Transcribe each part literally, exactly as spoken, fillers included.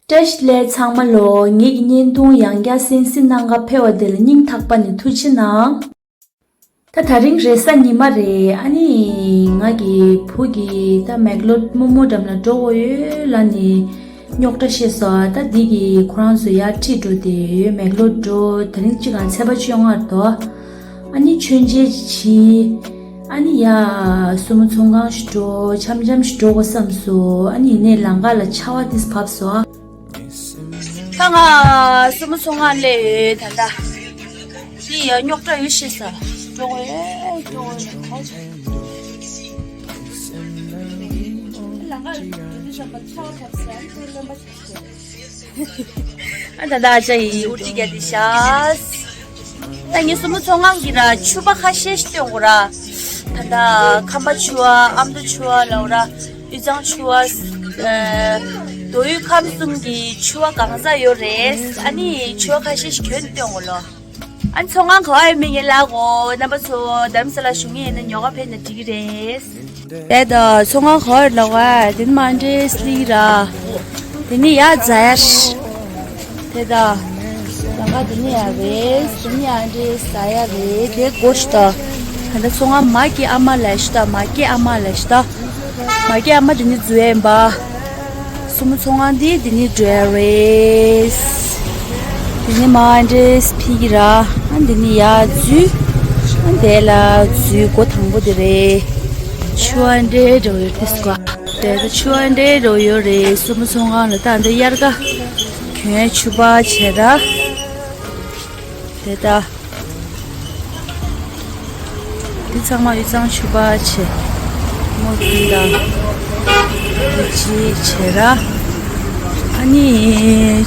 བཀྲ་ཤིས་བདེ་ལེགས་ཚང་མ་ལོ། ངེད་ཀྱི་བརྙན་ཐུང་ཡང་བསྐྱར་གསན་གཟིགས་གནང་ག་ཕེབས་པ་དེ་ལ་སྙིང་ཐག་པ་ནས་ཐུགས་རྗེ་གནང་། ད་དེ་རིང་རེས་གཟའ་ཉི་མ་རེད། ཨ་ནི་ང་གི་བུ་གི་ད་མེག་ལོར་རྨོ་མོ་འགྲམ་ལ་འགྲོ་དགོས་ཡོད་ལབ་ནས་རྙོག་དྲ་བཤད་སོང་། ད་འདི་གི་ཁོ་རང་ཚོ་ཡར་ཁྲིད་འགྲོ་དེ་ཡོད། མེག་ལོར་འགྲོ། དེ་རིང་གཅིག་གང་ཚེས་པ་བཅོ་ལྔ་རེད་དོ། ཨ་ནི་མཆོད་མཇལ་བྱེད། ཨ་ནི་ཡ་སྲུ་མོ་ཚོང་ཁང་ཞིག་འགྲོ། འཆམ་འཆམ་ཞིག་འགྲོ་དགོས་བསམ་སོང་། ཨ་ནི་ཡིན་ནའི་ལམ་ཁ་ལ་ཆར་པ་ཏིས་བབས་སོང་། ད་ང་སྲུ་མོ་ཚོང་ཁང་སླེབས་ཡོད། ད་ལྟ་དེ་ཡ་རྙོག་དྲ་ཡོད་ཤེས་ས། འགྲོ་དགོས་ཡོད། འགྲོ་དགོས་ཡོད། ལམ་ཁ་ལ་འགྲོ་དུས་ཙམ་པ་ཆར་པ་བབས་སོང་། ཨ་ནི་རློན་པ་ཞིག་ཨ་ད་ད་ཅ་ཡི་ཨུ་ཏི་ག་དི་ཤ། ད་ངའི་སྲུ་མོ་ཚོང་ཁང་གི་ར་ཕྱུ་པ་ཁ་ཤས་ཤིག་སྟོན་དགོས་ར། ད་ད་ཁམས་པ་ཕྱུ་པ། ཨ་མདོ་ཕྱུ་པ་ལབ་ར། དབུས་གཙང་ཕྱུ་པ། ཨ་མདོ་དབུས་ཁམས་གསུམ་གྱི་ཕྱུ་པ་གང་ཟག་ཡོད་རེད། ཨ་ནི་ཕྱུ་པ་ཁ་ཤས་ཤིག་གྱོན་སྟོན་དགོས་ལོ། ཨ་ནི་ཚོང་ཁང་ག་པར་ཡོད་མེད་ངས་ལབ་གོ། རྣམ་པ་ཚོ་རྡ་རམ་ས་ལ་བཞུགས་མཁན་ཡིན་ན་ཉོ་ག་ཕེབས་ན་འགྲིག་གི་རེད། དེ་ད་ཚོང་ཁང་ག་པར་ལབ་ག། དེ་ནི་མ་འདྲེས་ལི་ར། དེ་ནི་ཡ་ཛ་ཡར། དེ་ད་ལམ་ཁ་དེ་ནི་ཡ་རེད། དེ་ནི་ཡ་འདྲེས་ཟ་ཡ་རེད། དེ་སྒོ་ཞིག་ད། ད་ད་ཚོང་ཁང་མ་སྐྱེས་ཨ་མ་ལ་ཞིག་ད། མ་སྐྱེས་ཨ་མ་ལ་ཞིག་ད། མ་སྐྱེས་ཨ་མ་དེ་ནི་འཛུལ་ཡིན་པ། སྲུ་མོ་ཚོང་ཁང་འདི་འདི་ནི་འགྲོ་ཡ་རེད། འདི་ནི་མ་འདྲེས་ཕི་གི་ར། ཨ་འདི་ནི་ཡ་འཛུལ། ཨ་འདི་ལ་འཛུལ་སྒོ་དང་པོ་འདི་རེད། ཕྱུ་པ་འདྲེས་འགྲོ་ཡོད་དེ་སྐོར། དེ་ད་ཕྱུ་པ་འདྲེས་འགྲོ་ཡོད་རེད། སྲུ་མོ་ཚོང་ཁང་ལ་ད་འདི་དབྱར་ཁ་གྱོན་ཕྱུ་པ་བྱེད་ར། དེ་ད། འདི་ཚང་མ་དབུས་གཙང་ཕྱུ་པ་བྱས། མོ་འདི་ལ་འདི་གཅིག་བྱས་ར། ཨ་ནི་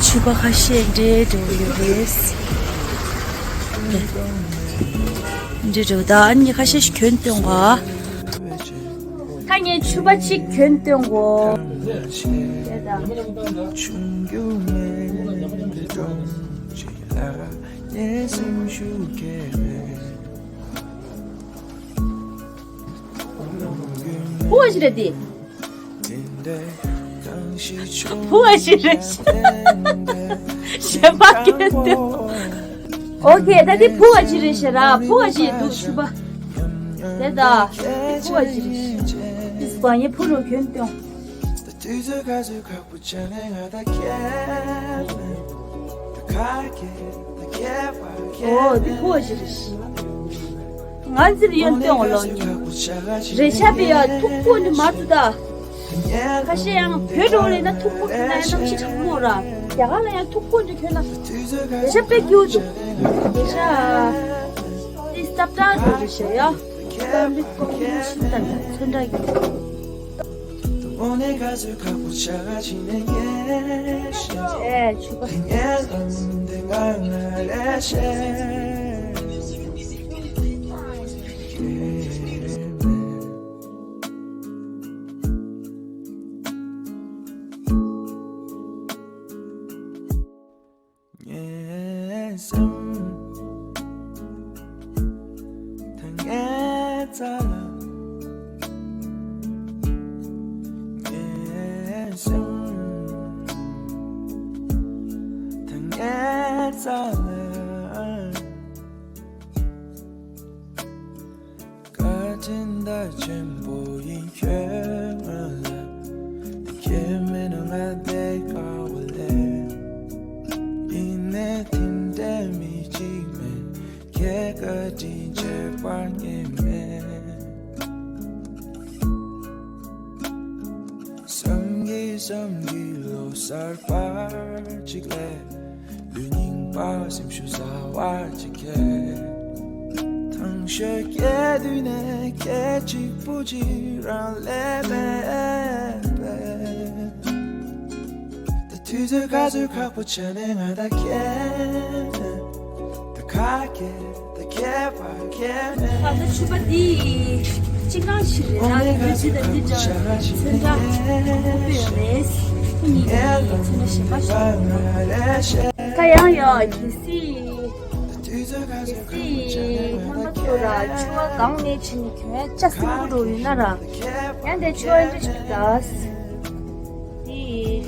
ཕྱུ་པ་ཁ་ཤས་འདྲེས་འགྲོ་ཡོད་རེད། འདྲེས་འགྲོ་ད། ཨ་ནི་ཁ་ཤས་ཤིག་གྱོན་སྟོན་ག། ད་ངས་ཕྱུ་པ་གཅིག་གྱོན་སྟོན་གོ། དེ་ད། བུ་བ་ཞིག་རེད་དེ། བུ་བ་ཞིག་རེད། གཞན་པ་སྐད་དེ། ཨོ་ཁེ། ད་དེ་བུ་བ་ཞིག་རེད་ཤག་ར། བུ་བ་ཞིག་འདུག་ཕྱུ་པ། དེ་ད་དེ་བུ་བ་ཞིག་རེད་ཤག། དེ་སུ་བ་ངའི་བུ་རུ་གྱོན་སྟོན། ཨོ་དེ་བུ་བ་ཞིག་རེད་ཤག། ང་ཚོར་ཡོན་ཏན་འོ་ལོ་ཉེ་རེ་ཤ་པེ་ཡ་ཐུག་པོ་ནི་མ་ཐུག་ད། ཁ་ཤས་ཡང་བོད་འགྲོ་ལེ་ན་ཐུག་པོ་ཐུག་ན་ཡང་གནམ་གཤིས་གྲང་མོ་ར། རྒྱ་གར་ལ་ཡང་ཐུག་པོ་འདི་ཁྱོད་ན་རེ་ཤ་པེ་སྐྱིད་འདུག་རེ་ཤ་ཏི་སྟབས་གྲགས་འདུག་རེ་ཤ་ཡ། ཏམ་རིག་ཀོང་རིག་ཤིན་ཏན་ཚོན་འདྲ་གི། ཨེ་ཆུ་པ། ངའི་སེམས་ད་ངའི་རྩ་ལ། ངའི་སེམས་ད་ངའི་རྩ་ལ། བཀའ་དྲིན་ད་ཆེན་པོ་ཡིན་ཁྱོད་ང་ལ། དེ་ཁྱེད་མེད་ན་ང་བསྡད་དཀའ་བ་ལས། ཡིན་ནའི་དེ་འདྲའི་མི་གཅིག་མེད། ཁྱེད་བཀའ་དྲིན་ཆེ་བར་ངེས་མེད། བསམ་གྱིས་བསམ་གྱིས་ལོ་གསར་པ་གཅིག་ལས། ལུས་རྙིང་པ་སེམས་ཤུགས་ཟ་བ་ཅིག་ཁྱེད། ཐང་ཤོད་སྐྱེ་དུས་ནས་ཁྱེད་གཅིག་པུ་གཅིག་རང་ལས་མེད་པས། ད་དུས་ཚོད་ག་ཚོད་ཁག་པོ་ཆགས་ནས་ང་དང་ཁྱེད། ད་ཁ་སྐད་ད་ཁྱད་པར་ཁྱད་མེད། ད་ལྟ་ཕྱུ་པ་འདི་ཅི་གང་ཞིག་རེད་ན། ཡོད་ཚད་ད་འདི་འདྲ་ཚོན་ཁྲ་ཁོ་པོ་ཡོད་རེད། ཁོ་གཉིས་ཀྱིས་ཚོན་ཁྲ་གཞན་པ་ཞིག་ད་ཡང་ཡང་གལ་སྲིད་གལ་སྲིད་རྣམ་པ་ཚོ་ལ་ཕྱུ་པ་སྒང་ནས་བྱས་ནས་གྱོན་ཡ་ལྕགས་སྲིན་པོ་འདྲ་ཡོད་ན་ར། ཡང་དེ་ཕྱུ་པ་འདྲ་ཞིག་ད། འདི་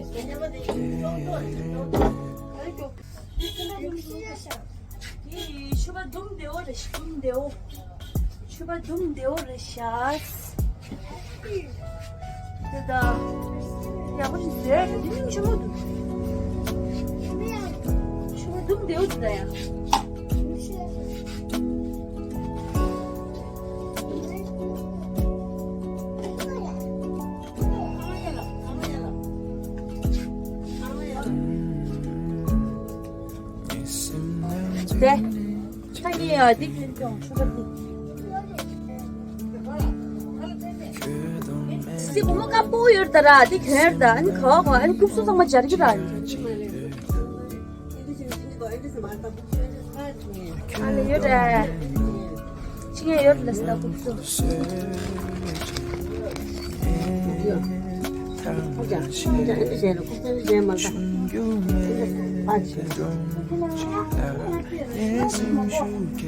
ཤོད། ཤོད་པ་དུམ་བདེ་བོ་རེད་ཤག་དུམ་བདེ་བོ། ཤོད་པ་དུམ་བདེ་བོ་རེད་ཤག་དེ་ད། ཡག་པོ་ཞིག་བཟོས་རེད། དེ་ནི་ཆུ་མོ་འདུག་ཤོད་པ་དུམ་བདེ་བོ་དེ་ད་ཡ། དེ། ཁ་ཉེ་ཡ་འདི་ཁྱོད་ཀྱང་ཆུ་བ་འདི། སི་བུ་མོ་ཀ་པོ་ཡོད་ད་ར་འདི་ཁྱོད་ད་ཨན་ཁ་བ་ཨན་ཀུབ་སུ་ཚང་མ་སྦྱར་གི་ར། ཨ་ལེ་ཡོད་རེད། ཆི་ངས་ཡོད་ལ་སི་ད་ཀུབ་སུ། ང་ཡ་ཆུང་དེ་འདྲ་ང་པང་དེ་ལ་མི་ཆགས་སོང་། པང་དེ་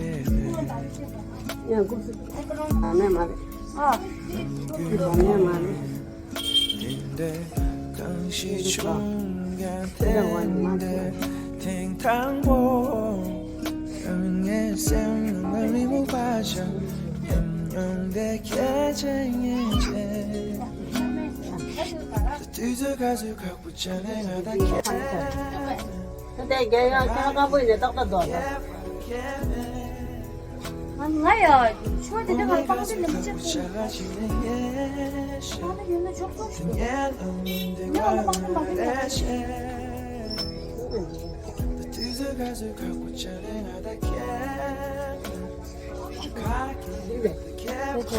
ཡོད་ན་ཆོག་ཆོག་ཞུ། ང་ལ་པང་དེ་མ་གི་ལ།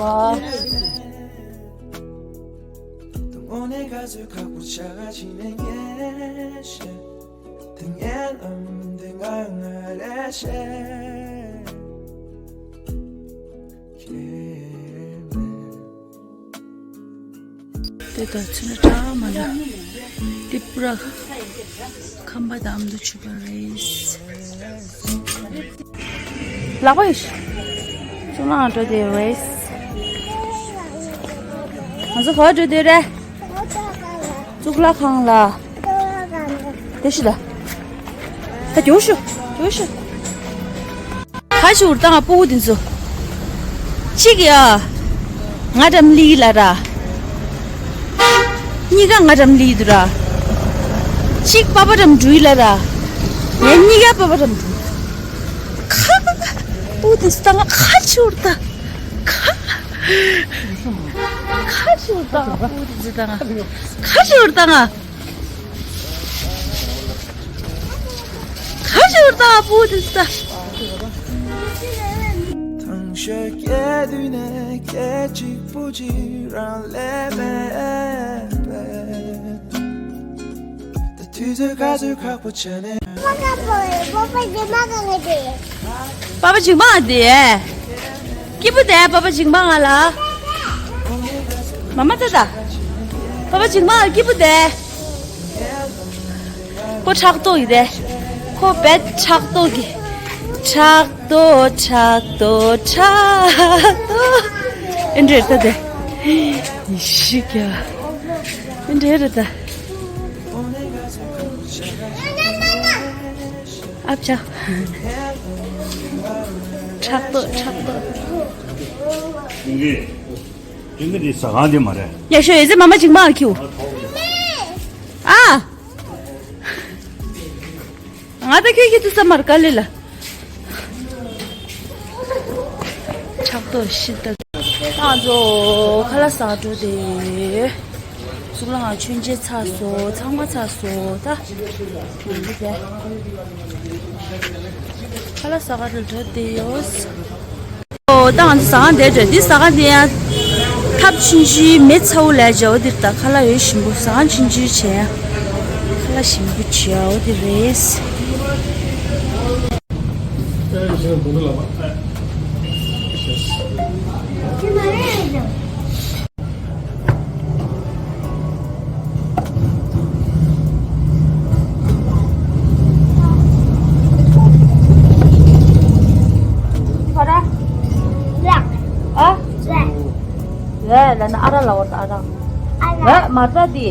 དེ་ད་ཚུན་ཁྲ་མ་ལ་ཏི་པུ་ར་ཁམས་པ་དམ་དུ་ཆུ་པ་རེད། ལག་པ་ཡོད་ཤི། ཅུང་ལང་འགྲོ་དེ་རེད། ང་ཚོ་ག་འགྲོ་དེ་རེད། གཙུག་ལག་ཁང་ལ། དེ་ཤི་ལ། ད་རྒྱུགས་ཤོག་རྒྱུགས་ཤོག་ཁ་ཞུར་བཏང་ང་སྤུ་གུ་དེ་ཚོ། གཅིག་ཡ། ང་འགྲམ་ལི་ལ་ར། གཉིས་ཀ་ང་འགྲམ་ལི་དུ་ར། གཅིག་པ་པ་འགྲམ་འགྲུལ་ལ་ར། ངས་གཉིས་ཀ་པ་པ་འགྲམ་འགྲུལ། ཁ། སྤུ་གུ་དེ་ཚོ་བཏང་ང་ཁ་ཞུར་བཏང་། ཁ། ཁ་ཞུར་བཏང་ང་སྤུ་གུ་དེ་ཚོ་བཏང་ང་། ཁ་ཞུར་བཏང་ང་། ཁ་ཞུར་ད་པུ་དི་ས། པ་པ་ཇིང་མ་དེ། སྐྱིད་པོ་དེ་པ་པ་ཇིང་མ་ང་ལ། མ་མ་ད་ད། པ་པ་ཇིང་མ་སྐྱིད་པོ་དེ། ཁོ་ཕྲག་དོག་ཡིན་རེད། ཁོ་བེད་ཕྲག་དོག་གི། ཕྲག་དོག་ཕྲག་དོག་ཕྲག་དོག་ཨེ་འདྲས་ད་དེ། ཡི་ཤི་ཀྱ། ཨེ་འདྲས་རེད་ད། ཨ་ཅག་ཕྲག་དོག་ཕྲག་དོག་ཡིན་གྱི། ཡིན་གྱི་འདི་ཟ་ཁང་འདི་མ་རེད། ཡ་ཤོ་ཡོད་ཚེ་མ་མ་ཅིག་མ་ཁྱུ། ཨ། ང་ད་ཁྱོད་ཁྱེད་ཚོ་ས་མར་ག་ལེ་ལ། ཕྲག་དོག་ཤི་ད། ང་ཚོ་ཁ་ལག་ཟ་འགྲོ་དེ། གཙུག་ལག་ཁང་མཆོད་མཇལ་ཚར་སོང་། ཚང་མ་ཚར་སོང་ད། ང་ཚོ་དེ། ཁ་ལག་ཟ་ག་རུ་འགྲོ་དེ་ཡོད། ཨོ་ད་ང་ཚོ་ཟ་ཁང་དེ་འདྲ་འདི་ཟ་ཁང་དེ་ཡང་ཐབ་ཆུང་ཆུང་མེ་ཚ་བོ་ལས་བྱ་བ་འདིར་ད་ཁ་ལག་ཡོད་ཞིམ་པོ་ཟ་ཁང་ཆུང་ཆུང་བྱས་ཡང་ཁ་ལག་ཞིམ་པོ་བྱ་བ་འདི་རེད། ཨེ་ལ་ན་ཨ་ར་ལ་བར་ཨ་ར། ཨ་ར། ཨེ་མ་ཏྲ་དི།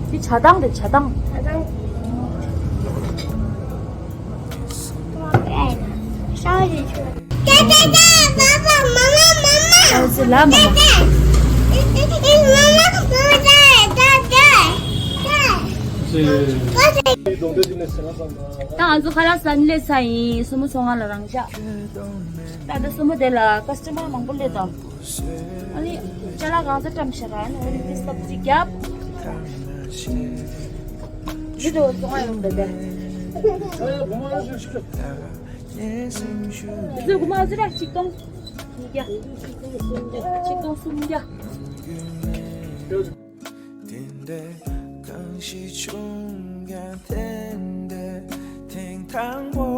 དི་ཆ་དང་དི་ཆ་དང་། ཆ་དང་། ཨ་ཙི་ལ་མ་མ། ད་ང་ཚོ་ཁ་ལག་ཟ་ནི་ལས་ས་ཡིན། སོ་མོ་ཚོང་ཁང་ལ་རང་བཞག་ད་ལྟ་སོ་མོ་དེ་ལ་ཀ་སི་ཊ་མར་མང་པོ་སླེབས་དང་། ཨ་ནི་ཅ་ལག་གང་ཚ་བཀྲམ་ཤག་ཨ་ནི་འོ་ནི་དེ་སྟབས་ཅིག་རྒྱབ། འདི་དུ་སོང་ང་ཡོང་བསྡད་དེ། ཟེར་གུ་མ་ཟེར་ར་ཆིག་སྟོང་ཉིས་བརྒྱ། ཆིག་སྟོང་སུམ་བརྒྱ། དེ་འདྲའི་གང་ཞིག་བྱུང་ཀྱང་དེ་འདྲའི་ཐེངས་དང་པོ།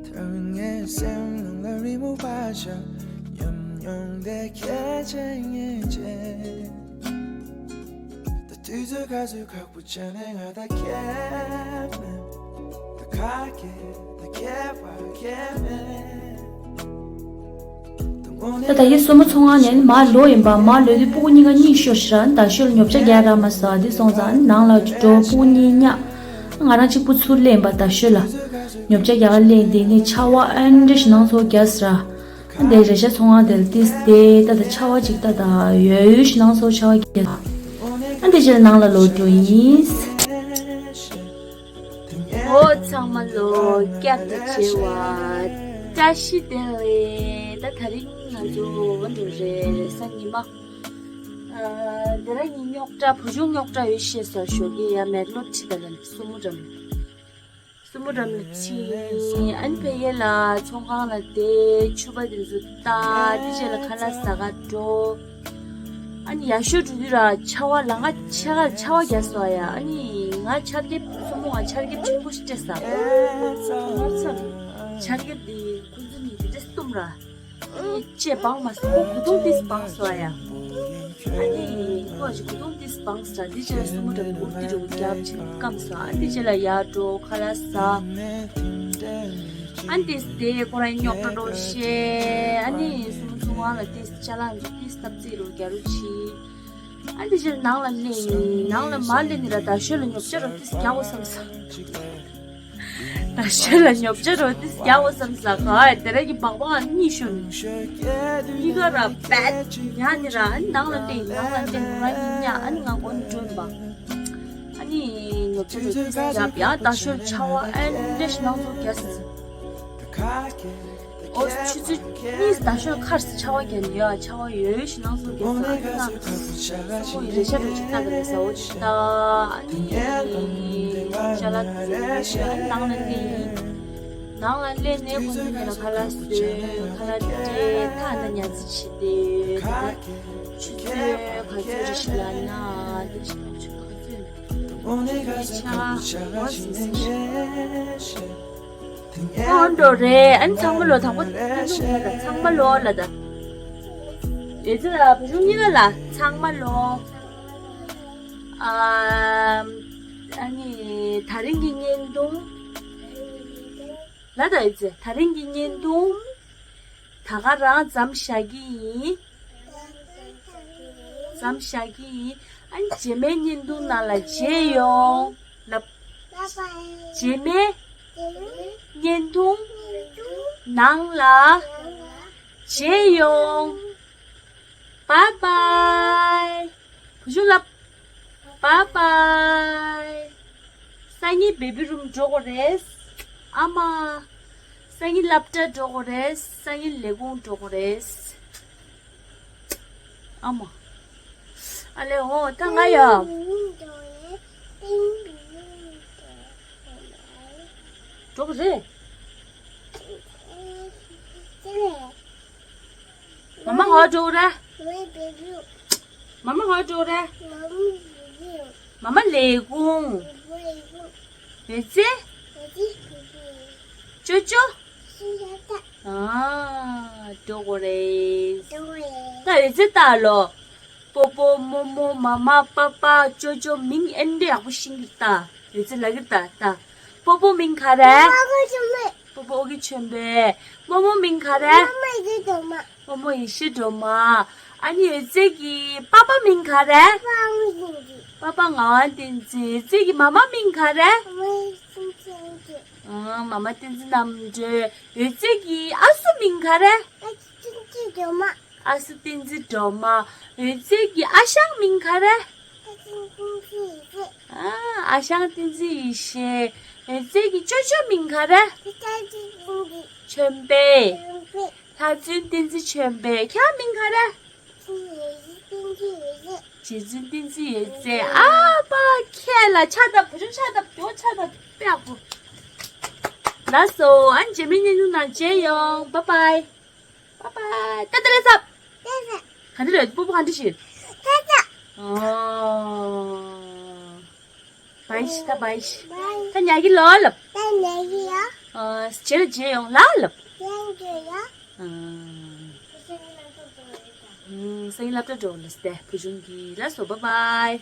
ཐར་ངེས་སེམས་ནང་ལ་རི་མོ་བ་ཞག་ཉམས་མྱོང་དེ་ཁྱད་ཆེ་ངེས་ཅན། ད་དུས་ཚོད་ག་ཚོད་ཁག་པོ་བྱས་ནས་ང་ད་ཁྱད་མེད། ད་ཁ་སྐད་ད་ཁྱད་པར་ཁྱད་མེད། ད་ད་ཡི་སོ་མོ་ཚོང་ཁང་ནས་མར་ལོག་ཡིན་པ། མར་ལོག་དུས་སྤུ་གུ་གཉིས་ཀ་གཉིད་ཤོར་ཤག་ད་ཤོར་ཉོ་ཆ་རྒྱག་རག་མ་སོང་། དེ་སོང་ཙང་ནང་ལ་འགྲོ། སྤུ་གུ་གཉིས་ཉག་ང་རང་གཅིག་པུ་ཚུར་སླེབས་པ། ད་ཤོད་ལ་ཉོ་ཆ་རྒྱག་སླེབས། དེ་ནས་ཆར་པ་ཨེ་འདྲ་ཞིག་ནང་ཚོ་རྒྱག་ས་ར། ཨ་འདི་རེ་ཞ་ཚོང་ཁང་དེར་ཏིས་དེ་ད་ད་ཆར་པ་ཅིག་ད་ད་ཡོད་ཡོད་ཞིག་ནང་ཚོ་ཆར་པ་རྒྱག་ཨ་འདི་ཕྱིར་ནང་ལ་ལོག་འགྲོ་ཡིན། འོ་ཚང་མ་ལོ་བསྐྱར་དུ་མཇལ་བ་བཀྲ་ཤིས་བདེ་ལེགས། ད་ད་རིང་ང་ཚོ་འོ་འགྲོ་རེད། ས་ཉི་མ། ཨ་དེ་ར་ཉིན་རྙོག་དྲ་བུ་ཆུང་རྙོག་དྲ་ཡོད་ཤེས་སོ་ཞོགས་ཀྱི་ཡ་མེག་ལོ་ཁྲི་ད་ལ་སུ་མུ་འགྲམ། སུ་མུ་འགྲམ་ལ་ཕྱིན། ཨ་ནི་ཕ་གི་ལ་ཚོང་ཁང་ལ་བསྡད། ཕྱུ་པ་དེ་ཚོ་ལྟ། དེ་རྗེས་ལ་ཁ་ལག་ཟ་ག་འགྲོ། ཨ་ནི་ཡར་ཞོར་འགྲོ་དུས་ར་ཆར་པ་ལ་ང་ཆར་ཆར་པ་རྒྱག་སོང་ཡ། ཨ་ནི་ང་ཆར་རྒྱབ་སོ་མོ་ང་ཆར་རྒྱབ་ཆེན་པོ་ཞིག་སྤྲད་ས། ཆར་རྒྱབ་དེ་ཁོ་ཚོ་གཉིས་དེ་འདྲ་སྟོམ་ར། ཨ་ནི་ལྕེ་སྦངས་མ་སོང་། ཁོ་གོས་ཐུང་ཏིས་སྦངས་སོང་ཡ། ཨ་ནི་ཁོ་ཨ་ཅེ་གོས་ཐུང་ཏིས་སྦངས་ས་འདི་ཅེ་སུ་མོ་འདྲ་འུར་ཏི་རུ་རྒྱབ་ཅིང་སྐམ་སོང་། ཨ་འདི་ཅེ་ལ་ཡར་འགྲོ་ཁ་ལག་ཟ། ཨ་ནི་ཏིས་དེ་ཁོ་རང་རྙོག་དྲ་འགྲོ་ཤེས། ཨ་ནི་སུ་མོ་ཚོང་ཁང་ལ་ཏིས་ཅ་ལག་འཇུ་ཏིས་སྟབས་རྩེད་རུ་རྒྱ་རུ་ཆི། ཨ་འདི་ཅེ་ནང་ལ་སླེབས་ཡིན། ནང་ལ་མ་སླེབས་ནི་ར་ད་ཤོད་ལ་ཉོ་ཆ་རུ་ཏིས་རྒྱག་འོ་བསམ་ས། ད་ཤོད་ལ་ཉོ་ཆ་རོ་ཏིས་རྒྱག་འོ་བསམ་ས། ག་ཨེ་དེ་ར་གི་བག་བག་གཉིད་ཤོར་ནི། གཉིད་ཀ་ར་བད་ཉ་ནི་ར། ཨ་ནི་ནང་ལ་སླེབས། ནང་ལ་སླེབས་ང་གཉིད་ཉ། ཨ་ནི་ང་གོན་འགྲོ་ཡིན་པ། ཨ་ནི་ཉོ་ཆ་རོ་ཏིས་རྒྱབ་ཡ། ད་ཤོད་ཆར་པ་ཨེ་འདྲ་ཞིག་ནང་ཚོ་རྒྱག་ས། ཨོ་ཆུ་ཚོད་གཉིས་ད་ཤོད་ཁར་ཆར་པ་རྒྱག་ནི་ཡ། ཆར་པ་ཡོད་ཡོད་ཞིག་ནང་ཚོ་རྒྱག་ས། ཨ་ནི་ང་སོ་སོ་ཡི་རེ་ཤ་རེ་ཅིག་ལྟ་གི་རེད་ས། འོ་ཅིག་ལྟ། ཨ་ནི་ཅ་ལག་དེ་ནང་ལ་སླེབས་ཡིན། ནང་ལ་སླེབས་ནས་ཁོང་ཚོ་གཉིས་ལ་ཁ་ལག་བཟོས། ཁ་ལག་སྤྲད། ད་ཨ་ན་ཉལ་རྩིས་བྱས་ཏེ། ད་ཆུ་ཚོད་ག་ཚོད་རེད་ཤག་ལབ་ན། དེ་ཆུ་ཚོད་ག་ཚོད་ཡིན། ཆ་བ་ཟིན་ཟིན་ཤག་ཨོ་འགྲོ་རེད། ཨ་ནི་ཚང་མ་ལོ་དང་པོ་ཚང་མ་ལོ་ལ་ད། དེ་ཚོ་ལ་བུ་ཆུང་གཉིས་ཀ་ལ་ཚང་མ་ལོ། ཨ་ཨ་ནི་ད་རིང་གི་བརྙན་ཐུང་ལ་ད་ཡོད་ཚེ་ད་རིང་གི་བརྙན་ཐུང་ད་ག་རང་མཚམས་བཞག་གི་ཡིན། མཚམས་བཞག་གི་ཡིན། ཨ་ནི་རྗེས་མའི་བརྙན་ཐུང་ནང་ལ་མཇལ་ཡོང་ལབ། རྗེས་མའི་བརྙན་ཐུང་ནང་ལ་མཇལ་ཡོང་། བཱའི་བཱའི། བུ་ཆུང་ལབ། བཱའི་བཱའི། སང་ཉིན་བེ་བི་རུམ་འགྲོ་དགོས་རེད། ཨ་མ། སང་ཉིན་སློབ་གྲྭ་འགྲོ་དགོས་རེད། སང་ཉིན་ལས་ཁུངས་འགྲོ་དགོས་རེད། ཨ་མ། ཨ་ལེ་འོ་ད་ང་ཡ། འགྲོ་གི་རེད། མ་མ་ཧོ་འགྲོ་ར། མ་མ་ཧོ་འགྲོ་ར། མ་མ་ལས་ཁུངས། ཡོད་ཚེ། ཅོ་ཅོ། ཨ། འགྲོ་དགོས་རེད། ད་ཡོད་ཚེ་ལྟ་ལོ། པོ་པོ་རྨོ་མོ་མ་མ་པ་པ་ཅོ་ཅོ་མིང་ཨེ་འདྲ་ཡག་པོ་ཤེས་ཀྱི་ལྟ། ཡོད་ཚེ་ལབ་ཀྱི་ལྟ་ལྟ། པོ་པོ་མིང་ག་རེ། པོ་པོ་ཨོ་ཀི་ཆོན་པེ། རྨོ་མོ་མིང་ག་རེ། རྨོ་མོ་ཡེ་ཤེས་སྒྲོལ་མ། ཨ་ནི་འོད་ཟེར་གྱི་པ་པ་མིང་ག་རེ། པ་པ་ངག་དབང་བསྟན་འཛིན། འོད་ཟེར་གྱི་མ་མ་མིང་ག་རེ། ཨ། མ་མ་བསྟན་འཛིན་རྣམ་གྲོལ། འོད་ཟེར་གྱི་ཨ་སྲུ་མིང་ག་རེ། ཨ་སྲུ་བསྟན་འཛིན་སྒྲོལ་མ། འོད་ཟེར་གྱི་ཨ་ཞང་མིང་ག་རེ། ཨ་ཞང་བསྟན་འཛིན་ཡེ་ཤེས། འོད་ཟེར་གྱི་ཅོ་ཅོ་མིང་ག་རེ། ཆོས་འཕེལ། ལྷ་བཙུན་བསྟན་འཛིན་ཆོས་འཕེལ། ཁྱེད་མིང་ག་རེ། རྗེ་བཙུན་བསྟན་འཛིན་ཡོད་ཚད། ཨ་ཕ་ཁྱེད་ལ་ཕྱག་བཏབ། བུ་ཆུང་ཕྱག་བཏབ། ཕྱག་བཏབ་པེ་ཨ་ཕོ། ལགས་སོ། ཨ་ནི་རྗེས་མའི་བརྙན་ཐུང་ནང་མཇལ་ཡོང་། བཱའི་བཱའི། བཱའི་བཱའི། ཏ་ཏ་ལེ་ཚབ། ག་འདྲ་རེད། སྤོ་བོ་ག་འདྲ་ཞིག་ཏ་ཏ། ཨོ། བཱའི་ཤི། ད་བཱའི་ཤི། ད་ཉལ་གི་ལོ་ལབ། ད་ཉལ་གི་ཡ། ཨ། རྗེས་ལ་མཇལ་ཡོང་ལ་ལབ། ཉལ་གི་ཡ། ཨ། ཨུམ། སང་ཉིན་སློབ་གྲྭ་འགྲོ་ལ་སྟེ། བུ་ཆུང་གི། ལགས་སོ། བཱའི་བཱའི།